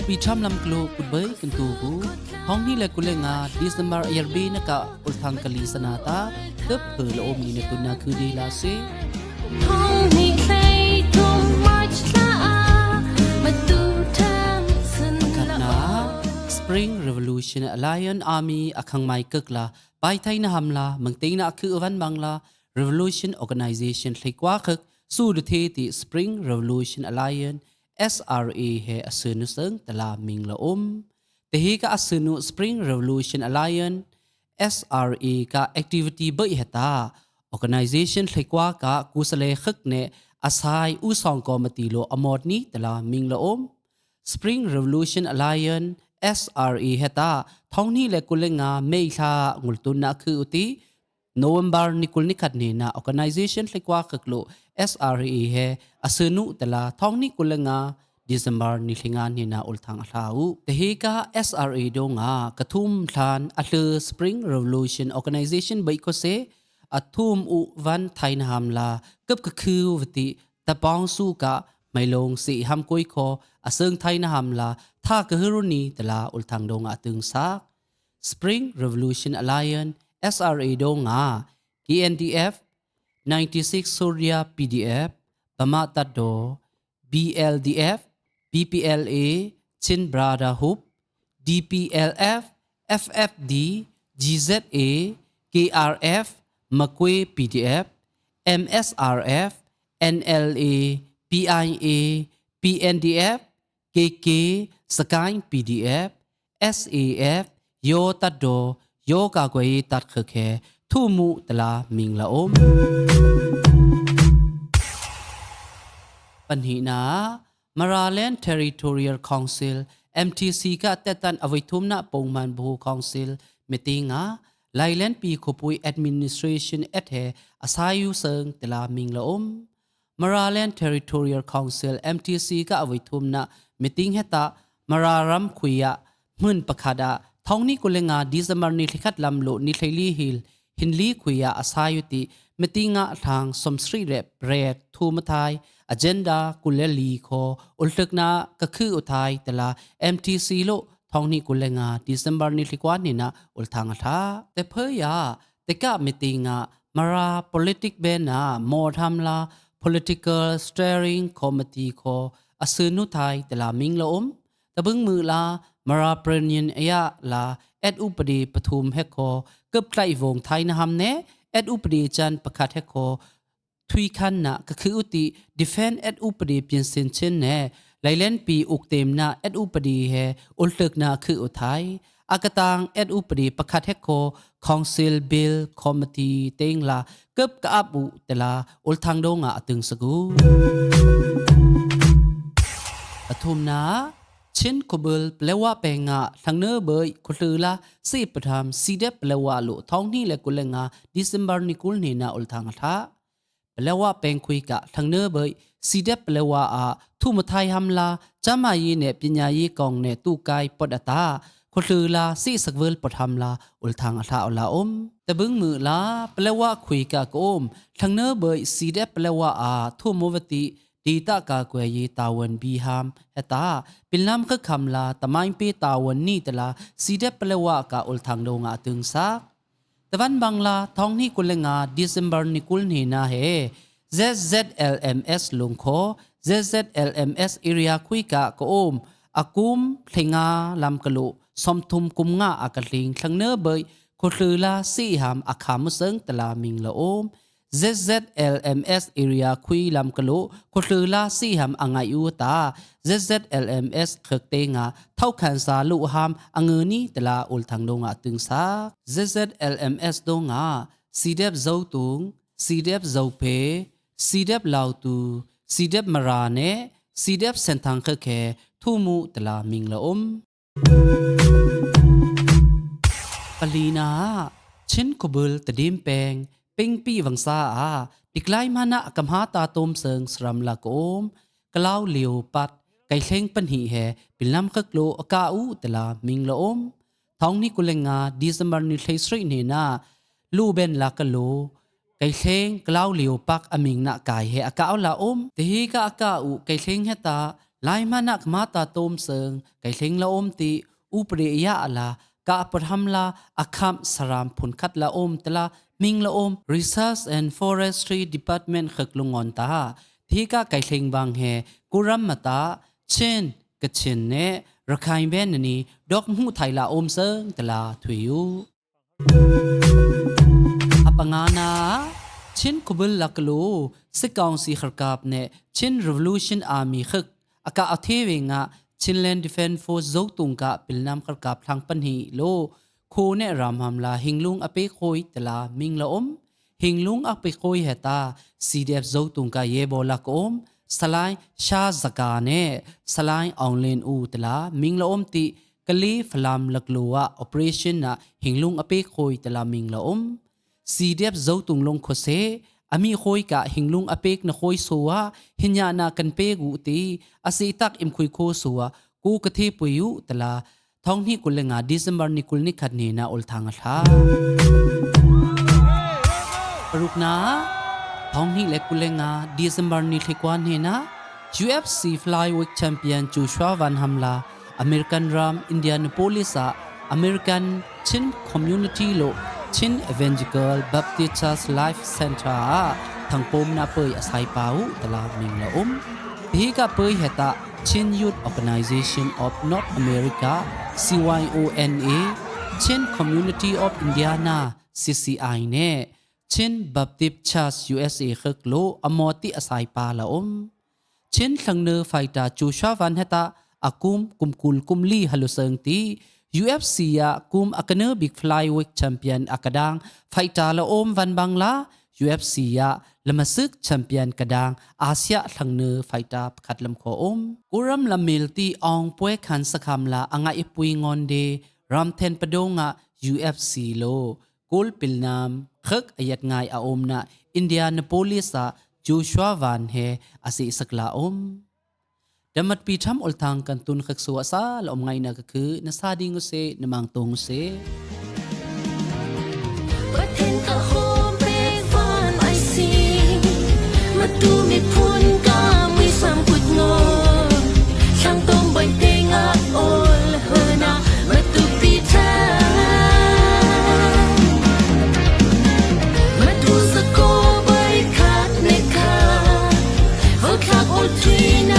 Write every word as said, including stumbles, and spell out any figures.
Pi cham lam klo kut bai kyntu ku. Thong hni le kul le nga December yar bi na ka ul thang kali sana ta. Tep he la om ni na tun na khu di la se. Thong hni hlei thum March la a. Ma tu tham sun la. Khat na, Spring Revolution Alliance Army a khang mai kek la. Bai thai na ham la, mang ting na khu van bang la. Revolution Organization hlei kwa khek, su du the ti Spring Revolution Alliance, S R A he a sunu seng tala ming la om. Te hi ka a sunu Spring Revolution Alliance, S R A ka activity bai he ta. Organization hlei kwa ka ku sa le khek ne a sai u song committee lo a mot ni tala ming la om. Spring Revolution Alliance, S R A he ta, thong hni le kul le nga May thla ngul tun na khu u ti, November ni kul ni khat ni na organization hlei kwa khek lo S R A he a sunu tala thong hni kul le nga December ni hlei nga ni na ul thang a hlau. Te hi ka S R A do nga ka thum thlan a hle Spring Revolution Organization bai ko se a thum u van thai na ham la kep ka khu vati ta pong su ka mai long si ham koi ko a seng thai na ham la tha ka huru ni tala ul thang do nga a tung sak. Spring Revolution Alliance, S R A do nga, K N D F, ninety-six Surya P D F, Bama Tatdo, B L D F, B P L A, Chin Brotherhood, D P L F, F F D, G Z A, K R F, Makwe P D F, M S R F, N L A, P I A, P N D F, K K, Sakaing P D F, S A F, yo tat do, yo ka kwe tat khe khe, thu mu tala ming la om. Panhi na, Maraland Territorial Council, M T C ka tetan avai thum na pong man bu council, meeting a, Lailand pi khopui administration et he, asayu seng tala ming la om. Maraland Territorial Council, M T C ka avai thum na meeting he ta Mararam khui a, mun pakhat a, thong ni kul le nga December ni thlikhat lam lo ni thli hil, hin li khui a asayu ti, meeting a thang som sri rep ret thu mathai, agenda kul le li kho, ultuk na ka khu uthai tala M T C lo, thong ni kul le nga December ni thlikwa ni na ul thang a tha. Te phe ya, te ka meeting a, Mara politic ben a, mo tham la, political steering committee kho, a sunu thai, tala ming la om. Ta bung mu la, Mara prenyin aya la, et upadi pathum he kho, kup tlai vong thai na ham ne, et upadi chan pakhat he kho, thui khan na ka khu uti, defend et upadi pian sin chin ne, Lailand pi uk tem na et upadi he, ultuk na khu uthai. Akatang et upadi pakhat he kho, Council Bill Committee teng la, kup ka ap u tala, ul thang do nga atung sagu. Athum na, Chin Khobul Palewa peng a, thang ne boi, khutlu la, si patham, si dep Palewa lo, thong ni le kul le nga, December ni kul ni na ul thang a tha. Palewa peng khui ka, thang ne boi, si dep Palewa a, thu mathai ham la, chama yi ne, pinya yi kong ne, tu kai pot ata, khutlu la, si sakvul pot ham la, ul thang a tha ula om. Ta bung mu la, Palewa khui ka ko om, thang ne boi, si dep Palewa a, thu mo vati, di ta ka kwe yi tawan bi ham, he ta, pin lam ka kham la, ta main pi tawan ni tala, si dep Palewa ka ul thang do nga tung sak. Ta van bang la, thong ni kul le nga, December ni kul ni na he, Z Z L M S lung kho, Z Z L M S area khui ka ko om, akum, thlinga, lam ka lo, som thum kum nga a ka thling, thang ne boi, khutlu la, si ham, a kham seng tala ming la om, Z Z L M S area khui lam ka lo, khutlu la, si ham, a ngai u ta, Z Z L M S khek te nga, thau khan sa lu ham, a ngu ni tala ul thang do nga tung sa, Z Z L M S do nga, si dep zau tung, si dep zau pe, si dep lau tu, si dep Mara ne, si dep sen thang khe khe, thu mu tala ming la om. Pali na, Chin Khobul ta dim peng, ping pi vang sa a, dik lai ma na kam ha ta tom seng sram la ko om, ka lau liu pat, kai thleng panhi he, pin lam khek lo a ka u tala ming la om. Thong ni kul le nga, December ni thlei sri ni na, lu ben la ka lo, kai thleng ka lau liu pak a ming na kai he a ka u la om. Te hi ka a ka u, kai thleng he ta, Lai ma nak ma ta tôm sơng, kai hlêng la ôm ti, u pre ya la, ka pơthăm la, a khăm saram phun khat la ôm tơla, ming la ôm, Research and Forestry Department khơk lŭng ngon ta. Thi ka kai hlêng vang he, kuram ma ta, Chin, Kachin ne, Rakhine ven ni, dok mhu thai la ôm sơng, tơla, thui yu. A pangana, Chin Kubul Laklo, Sikong Si Kharkap ne, Chin Revolution Army khek, aka athe ve nga, Chinland Defense Force Zotung ka pilnam Kharkap thlang pan hi lo, kho ne ram ham la, hinglung ape khoi tela ming la om, hinglung ape khoi heta, C D F Zotung ka ye bo la ka om, Salai Sha Zaka ne, Salai Aung Len U tela ming la om ti, Kali Falam Laklo a operation na hinglung ape khoi tela ming la om. C D F Zotung long khose, ami khoi ka hinglung apek na khoi so a, hinya na kan pe gu ti, asi tak im khui kho so a, ku ka the pui u tela, thong ni kul le nga December ni kul ni khat ni na ol thang a tha. Paruk na, thong ni le kul le nga December ni thikwan ni na, U F C Flyweight Champion Joshua Van Hamla, American ram Indianapolis a American Chin Community lo Chin Evangelical Baptist Church Life Center a thang pom na pei asai pau tela ming la um. Hi ka pei heta Chin Youth Organization of North America, C Y O N A, Chin Community of Indiana, C C I ne, Chin Baptist Church U S A khek lo amoti asai pa la um. Chin thlangnơ fighter Joshua Van heta akum kum kul kum li halu seng ti U F C a kum akanơ big flyweight champion akadang fighter la om van bang la U F C a lamasük champion kadang Asia thlangnơ fighter pakhat lam kho om. Kuram la mil ti ong pue khan sakham la angai ipui ngon de ram then padong a U F C lo. Kul pilnam, khek ayat ngai a om na Indianapolis a Joshua Van he asi sak la om. Damat pi tham ol thang kan tun khek sua sa la om ngai na ka khu na sa ding u se na mang tong u se. Pathen ka hom pek van ai si. Matu mi phun ka mui sam kut ngo. Sang tom bai teng a ol hena matu pi tha. Matu sa ko bai khat ne khat. Hau thak ol tui na